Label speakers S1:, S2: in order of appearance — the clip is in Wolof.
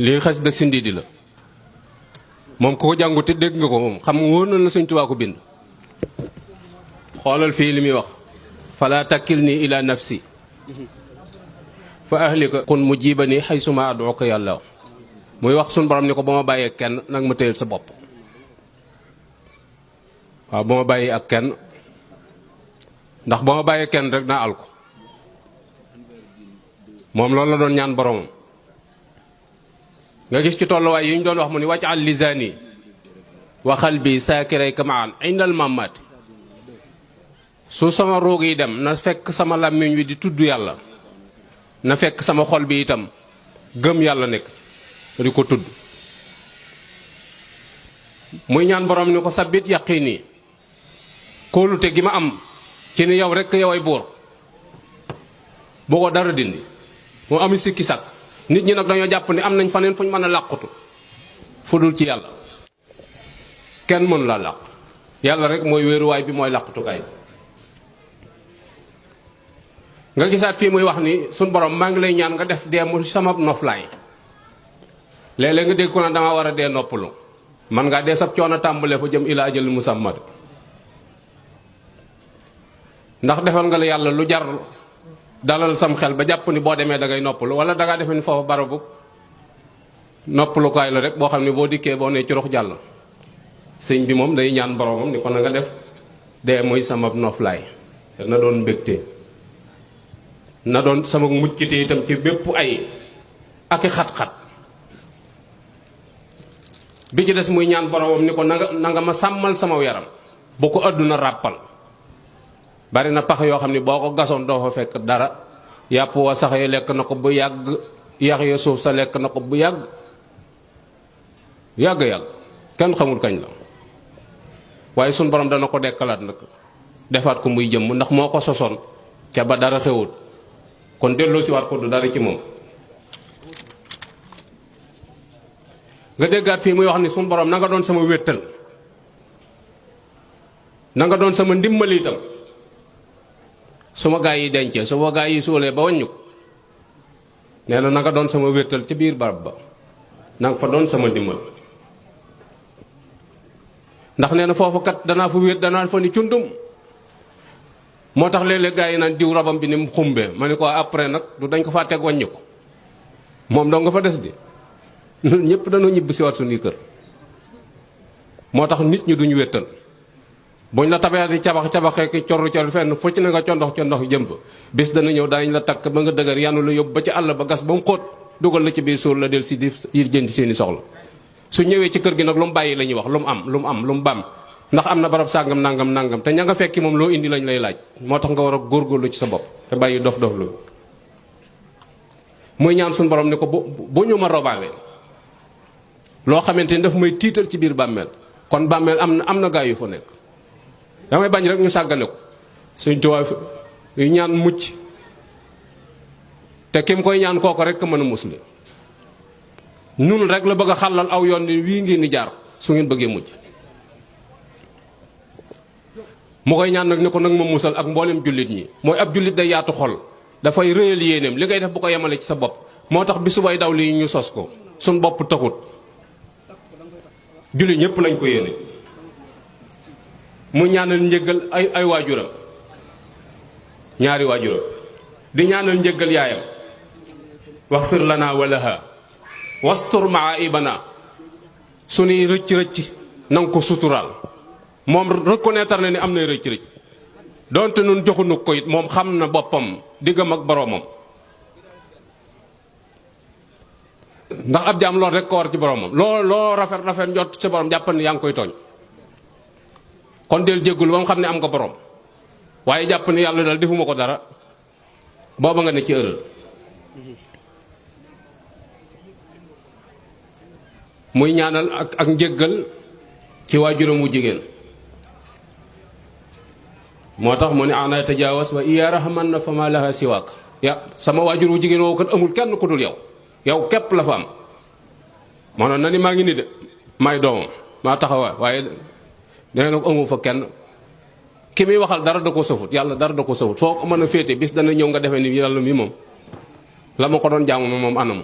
S1: lii xas dëgg si ndiidi la moom ku ko jàngu te dégg nga ko moom xam nga wóor na la Sëñ Tuubaa ko bind. xoolal fii li muy wax fala takkilni ila nafsi fa ahlika kun mujibani haysuma ad'uka yàlla muy wax suñ borom ni ko ba ma bàyyee kenn nag ma téyel sa bopp. waaw ba ma bàyyee ak kenn ndax ba ma bàyyee kenn rek naa al ko moom loolu la doon ñaan boromam. nga gis ci tolluwaay yi ñu doon wax mu ni waj'al lisaani wa qalbi saakirayka ma'an indal mamaati su sama roog yi dem na fekk sama làmmiñ wi di tudd yàlla na fekk sama xol bi itam gëm yàlla nekk di ko tudd. muy ñaan borom ni ko sabbit yaqini kóolute gi ma am ci ni yow rekk yow ay buur boo ko dara dindi moo ami sikki sàkk. nit ñi nag dañoo jàpp ni am nañ faneen fuñ mën a làqutu fu dul ci yàlla kenn mënu la làq yàlla rek mooy wéeruwaay bi mooy làqutukaay. nga gisaat fii muy wax ni suñ borom maa ngi lay ñaan nga def dee mu sama noflaay. léeg-léeg nga dégg ko na danga war a dee noppalu man ngaa dee sab coono tàmbalee fa jëm ilaa ajal musamma ndax defal nga la yàlla lu jar dalal sam xel ba jàpp ni boo demee da ngay noppalu wala da ngaa defe ni foofu barabu noppalukaay la rek boo xam ne boo dikkee boo nee ci rox jàll. sëñ bi moom day ñaan boromam ni ko na nga def dee mooy sama noflaay te na doon mbégte na doon sama muccite itam ci bépp ay ak i xat-xat. bi ci des muy ñaan boromam ni ko na nga ma sàmmal sama yaram bu ko àdduna ràppal. bari na pax yoo xam ne boo ko gasoon doo fa fekk dara yàpp wa sax yi lekk na ko bu yàgg yax ya suuf sa lekk na ko bu yàgg kenn xamul kañ la waaye sun borom dana ko dekkalaat nag defaat ko muy jëmm ndax moo ko sosoon ca ba dara xewut kon delloo si waat ko du dara ci moom. nga déggaat fii muy wax ni sun borom na nga doon sama wéttal na nga doon sama ndimbal itam su ma gaa yi dencee su ma gaa yi suulee ba wàññu ko nee na nga doon sama wéttal ci biir barab ba na nga fa doon sama ndimbal. ndax nee na foofu kat danaa fa wéet danaa fa ni cundum moo tax léeg-léeg gaa yi naan diw rabam bi ni mu xumbee ma ne ko après nag du dañ ko faa teg wàññi ko moom doo nga fa des di ñun ñëpp dañoo ñibbi si waat suñuy kër. moo tax nit ñi duñu wéttal buñ la tabee di cabaxee ki corru fenn fu ci na nga condox jëmb bis dana ñëw daañu la takk ba nga dëgër yanu la yóbbu ba ci àll ba gas ba mu xóot dugal la ci biir suur la del si di jënti seeni soxla. su ñëwee ci kër gi nag lu mu bàyyi la ñuy wax lu mu bam ndax am na barab sàngam nangam te ña nga fekki moom loo indi lañ lay laaj moo tax nga war a góorgóorlu ci sa bopp te bàyyi dof lu muy ñaan suñu borom ni ko bu ñu ma robaale loo xamante ni daf may tiital ci biir bàmmeel kon bàmmeel am na gaa yu fa nekk damay bañ rek ñu sàggane ko Sëñ Tuubaa yu ñaan mucc te kim koy ñaan kooko rek mën a musli nun rek la bëgg a xàllal aw yoon ni wii ngeen di jaar su ngeen bëggee mujj mu koy ñaan nag ni ko nag ma musal ak mboolem jullit ñi mooy ab jullit day yaatu xol dafay rëyal yéeneem li ngay def bu ko yemale ci sa bopp moo tax bi subay daw lii ñu sos ko suñ bopp taxut jullit ñëpp lañ ko yéene mu ñaanal njëggal ay waajuram ñaari waajuram di ñaanal njëggal yaayam waxfir lana wa laha wastur maa ibana suñuy rëcc nanga ko suturaal moom reconnaître na ni am nay rëcc donte nun joxunu ko it moom xam na boppam diggam ak boroomam ndax ab jaam lool rek ko war ci boroomam loo rafet njot ci boroom jàppal ni yaa ngi koy tooñ kon del jéggul ba mu xam ne am nga boroom waaye jàpp ni yàlla dal defuma ko dara booba nga ne ci ërël muy ñaanal ak njéggal ci waajuram wu jigéen moo tax mu ne ana tajaawas wa iya rahman na fa ma laha siwaak ya sama waajur wu jigéen woowu kat amul kenn ku dul yow képp la fa am maanaam na ni maa ngi ni de maay doomam maa taxawaay waaye nee na ko amu fa kenn ki muy waxal dara da ko safut yàlla dara da ko safut foo ko mën a féete bis dana ñëw nga defee ni yàlla mi moom la ma ko doon jaamu moom anamu